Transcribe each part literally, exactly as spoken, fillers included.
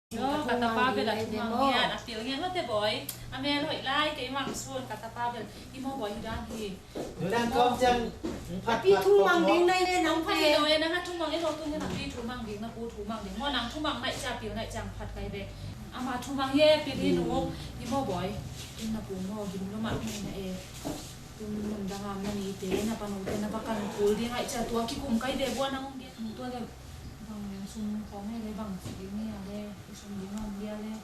Ka tapa bel a thumang ngiat, a pil ngiat mate Bawi. A mel hoih lai, kei mang sun ka tapa bel. I maw Bawi, hi dan hi. Nunan kawm ciang phat pi phat thumang ding nai ve nang phat hi lo e, nang a thumang e lo tung e, na pi thumang ding, na pu thumang ding. Maw nang thumang nai cia pil nai ciang phat kai ve. Ama thumang ye pil hi nu. I maw Bawi. In na pu maw gim lo mah nai na e. Tun mun dang am na nite, na panote, na pa kan kul ding ai cia tua kikum kai ve bua nang ong gen. Tua le bang sum khawng e le bang ci ding ni a le, i sum ding om dia le.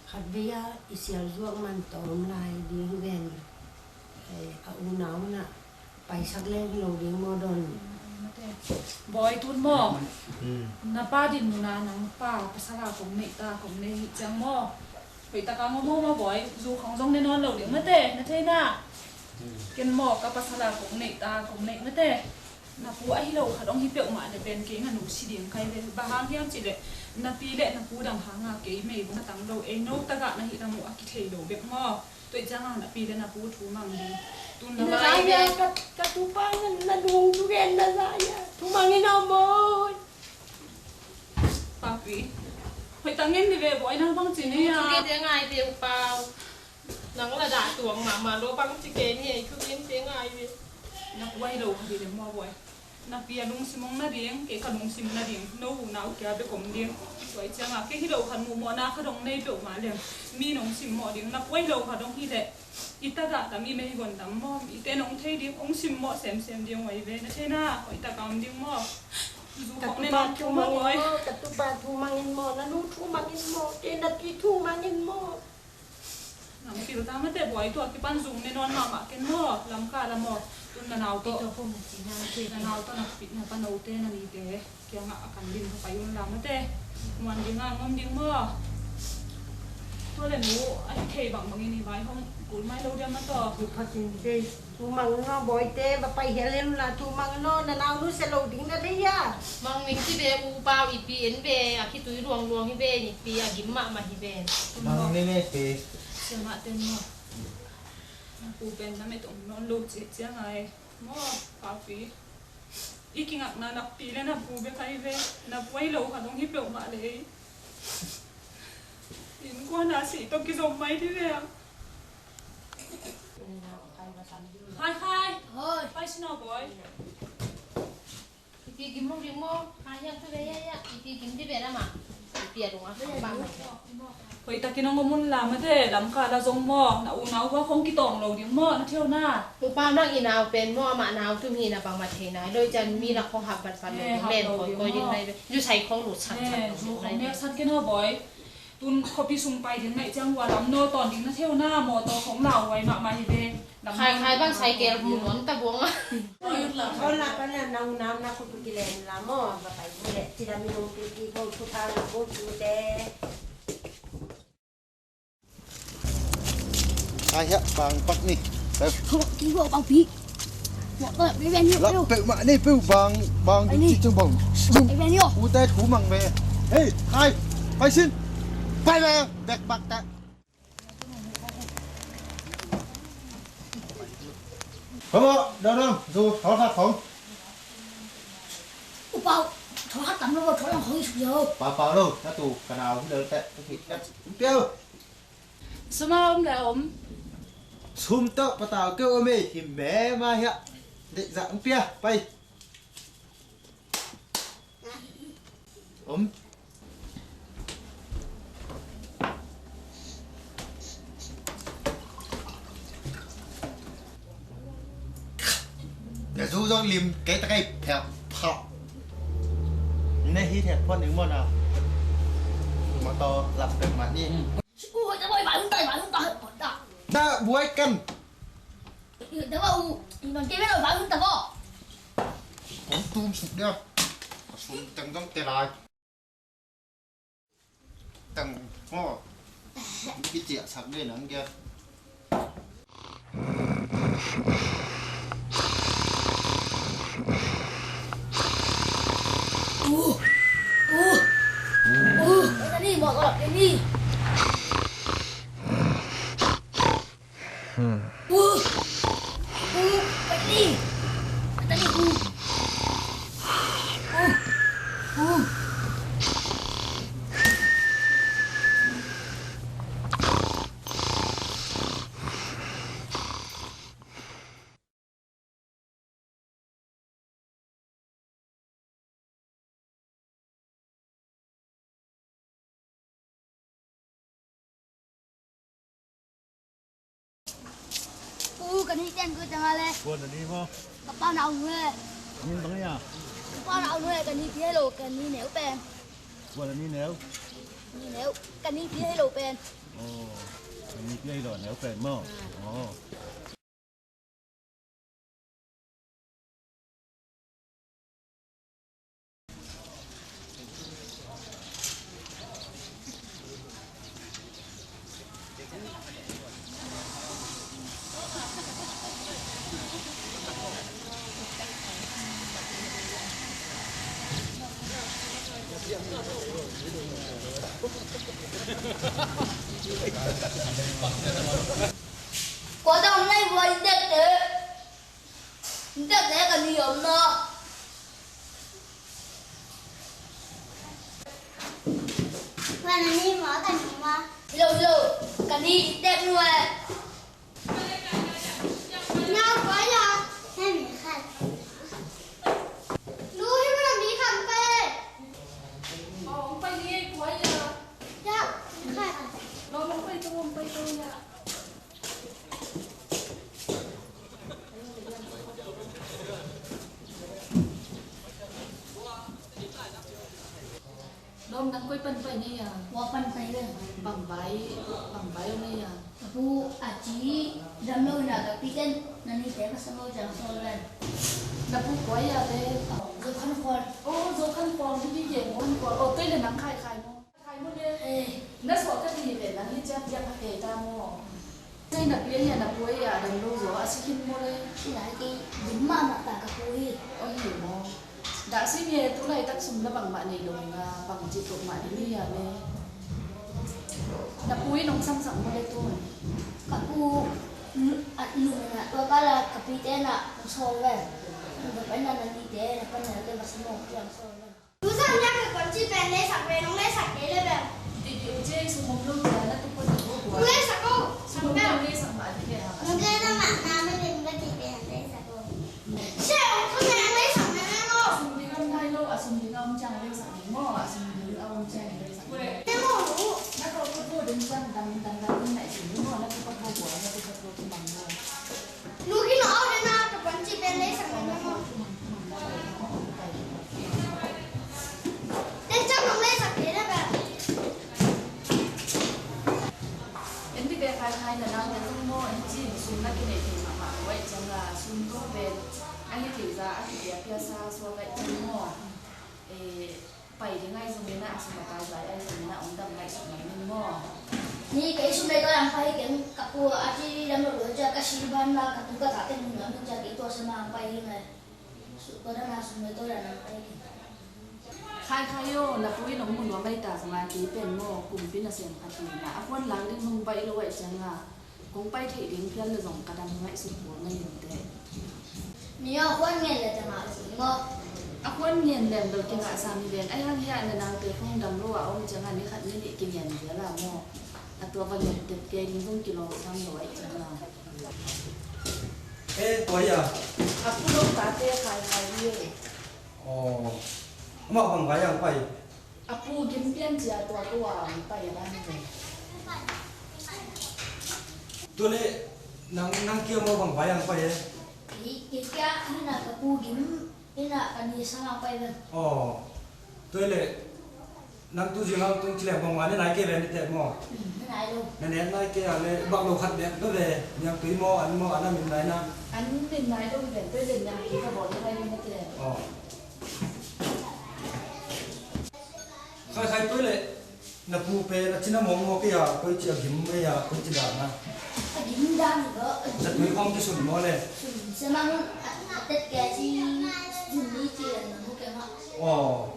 Khat vei a i sial zuak man tawm lai ding ven. Eh, a unau na paisak leng lo ding maw don. Bawi tun maw. Na pa din muna nang pa pasal a kong neih ta kong neih hi ciang maw. Hoih taka ngom maw maw Bawi, zu khong zong ne nawn lo ding mate, na thei na. Ken maw ka pasal a kong neih ta kong neih mate. Na pu ahi lo khat ong hi peuhmah le pen kei nga nu si ding kai ve. Bang hang hiam cih leh na pi le na pu dang hanga kei mei na tang lo ei no tagah na hih lam uh a kithei lo bek maw. Tua ih cianga na pi le na pu thu mang ding. Tun na mai ve. Ka tupa na nung tu gen na zaya thu mang in a maw. Papi. Hoih tak ngen ni ve Bawi, nang bang ci ni a. Ngai ve u Pau. Nang la dah tuang mahmah lo bang ci ke ni ei thu gen te ngai ve. Na kuai lo kha di le maw Bawi. Na pi a lungsim ong na ding, kei ka lungsim na ding. No u nau kia be kom ding. Tua ih cianga kei hi lo kha mu maw na kha dong nei peuhmah leng. Mi nong sim maw ding, na kuai lo kha dong hi leh. I tagah tam i mei gon tam maw, i te nong thei ding, ong sim maw semsem ding wai ve, na thei na, hoih taka om ding maw. Zu khong ne na thu mang maw, ka tupa thu mang in maw, na nu thu mang in maw, te na pi thu mang in maw. Nang pil ta mate Bawi, tua kipan zung ne nawn mahmah ken maw, lam ka la maw, tun na nau tawh. Na nau tawh na pi na panote na nite. Kiangah a kan din ka pai un la mate. Muan ding a ngom ding maw. Tua le nu a hi thei bangbangin i vai hong kul mai lo dia mataw. Thu phatin kei thu mang no Bawi te va pai hial in la thu mang no na nau nu se lo ding na thei a. Mang ning ci ve u Pau i pi en ve a khitui luangluang hi ve ni pi a gim mahmah hi ve. Mang ning e pi. Siamah ten maw. Na pu pen na met om nawn lo ciah ciang ai maw Pau pi. I kingakna na pi le na pu bek ahi ve. Na pu ahi lo kha dong hi peuhmah le ei. Innkuan a sih tawh kizom mai dih ve a. Khai khai. Hoi. Pai sin aw Bawi. Ipi gim mong ding maw? Khai hiam thu ve hiam hiam. Ipi gim dih ve lam a. Ipi a dong a khai bang. Hoih takin hong om un la mate, lam kal a zong maw, na unau hua khong kitawng lo ding maw, na theu na. Upa nang i nau pen maw, amah nau tum hi na bangmah thei nai lo, i cian mi lak khong hap vat vat lo ding, lem khoi koi ding nai ve. Zu sai khong lut sat sat lo ding nai ve. Zu khong nek sat ken aw Bawi. Tun khuapi sung pai ding nai ciang hua lam naw tawn ding na theu na, mawtaw khong lau huai mahmah hi ve. Khai khai bang sai kel mu nuam ta buang a. Hon la pan na nau nam na khuapi kilen la maw, ba pai bu le, ci lam i nung pi pi ko thu tha la ko thu te. Ai hiah bang pak ni. Ki bo bang pi. Lak peuh mah ni peuh bang bang ding ci cung bang. Ute thu mang ve. Hei khai pai sin. Pai ve bek bak ta. Hei maw dong dong zu thawlkhat khong. Upau thawlkhat tam lo bo thawlkhat khong i suk yo. Pau pau lo na tu ka nau hi lo te. Piau. Sum a om le om. Sum tawh patau keu om ei hi me ma hiah. Deih zah ang pia pai. Om. Na zu zong lim kei ta kei phek phak. Na hi thek phot ning maw na. Mawtaw lap pek mah ni. Ui, hoih ta, hoih, vai hun ta, vai hun ta, hoih pawt ta. Ta buai kan. Ui, ta va u, i man ke ve lo, vai hun ta va. Kong tum suk dia. Sum teng dong te lai. Teng ho. Ki tia sak de nang dia. Uh, uh, uh, tani mo ko tani. Uh, uh, tani, tani uh. Uh, uh. Ka ni ten ko tanga le. Kua na ni maw? Ka pa na ung le. Min bang ya. Ka pa na ung le, ka ni pia lo, ka ni neu pen. Kua na ni neu? Ni neu. Ka ni pia lo pen. Oh. Ka ni pia lo neu pen maw? Oh. Kua tawh om lai vua, in dek teh. In dek teh ka ni om na. Kua na ni maw, ka ni maw? Hi lo, hi lo. Ka ni in dek nu e. Nau kua ya. Hei mi khat. Lu hi mana mi khat pe. Aw, hong pai ni kua ya. Ya, mi khat. Lo hong pai to, hong pai to ya. Lawm, nang koi pan pai na hia? Kua pan pai ve? Bang vai, bang vai om na hia? Ka pu a ci dam lo ina, ka piten na nite ka sa lo ciang sawl ven. Na pu kua hia le? Zo Khan Khual. Oh, Zo Khan Khual, hih kei Khan Khual. Oh, tua le nang Khai Khai maw? Khai maw le? Eh. Na suak ka ti ve, nang hih ciang piak ka kei ta maw? Tei na pia hia, na pu hia, a dam lo zaw a si khin maw le? Hi lai kei, dim mahmah ta ka pu hi. Aw hi maw? Dah sim hi e, tu laitak sum na bangmah nei lo ing a, bangci tuak mah ding hi hiam e? Na pu in hong samsak maw le tu? Ka pu lu-, a lum in a tua kal a ka pite in a hong sawl ve. Hong ka pen a na nite, na pen a na te va sa maw, hong sawl ve. Tuzan nia ka kuancil pen leisak ve, nong leisak kei le bel. Didi uce, sum om lo cia na tu pua tu bua. Nong leisak o, sum om lo leisak mah ding le ha. Nong leisak mah na me lim ka ti pen leisak o. Se, ong tu ne leisak me me mo. Sum ding om nai lo, a sum ding a om ciang leisak ding mo, a sum ding a om ciang leisak ding. Me mo. Na ko tu bua ding ciang dang dang dang ding nai sum ding mo, na tu pua tu bua, na tu pua tu tu mang mo. Lu hi lo au le na ka kuancil pen leisak me me mo. Tua ciang nong leisak kei le bel. En dih ve Khai Khai, na naute zong maw, en cin sum na kinei thei mahmah lo ahih ciang a, sum tung pen a hi thei za a kipia piasa suak ahih ciang maw. Eh, pai ding ahi zongin a, a sum a pai zai ahi zongin a, hong dam ngaihsut lam in maw. Ni kei sum le tawi ang pai keng, ka pu a ci dam lo lo ciang ka si ban la, ka pu ka ta teng hong dam in ciang kei tua sum ang pai ding ahi. Su-, tua dan a sum le tawi dan ang pai keng. Khai Khai aw, na pu in hong mu nuam ahi ta zong a, kei pen maw, kumpi nasem khat hi na, a khuan lang ding hong baih lo ahih ciang a, kong pai theih ding phial le zong ka dam ngaihsut kul mai in teh. Ni aw, a khuan ngen le teng a zui maw? A khuan ngen lem bel kingah sam hi ven, ahi hang hiah na naute khong dam lo a om ciang a, ni khat ni nih kingen zel a maw? A tua va ngen tep kei ding zong kilawm sam lo ahih ciang a. Eh, tua hi a? A pu lo tate Khai Khai hi e. Aw. Amah bang vai ang pai? A pu Gim Pian cia tua ko a hong pai a dan hi ve. Tua leh nang, nang kia maw bang vai ang pai e? Kei, kei kia hi na ka pu Gim hi na ka ni sang a pai ven. Aw. Tua leh nang tu zing a tung ci leh bang vai na nai kei ven ni teh maw? Hmm, na nai lo. Na nek nai kei a leh bak lo khat bek bek ve. Niangtui maw, an maw, an a min nai na? An min nai lo hi ven, tua leh niangtui ka bawl na nai lo na teh. Aw. Khai Khai, tua leh na pu pen a cina mawngmawng kei a, koici a gim mei a, koici dan a? A gim dan hi lo. Zatui khawng kisun maw le? Sun se mang a, a tet kei ci, sun ni ci a na mu kei mah. Aw.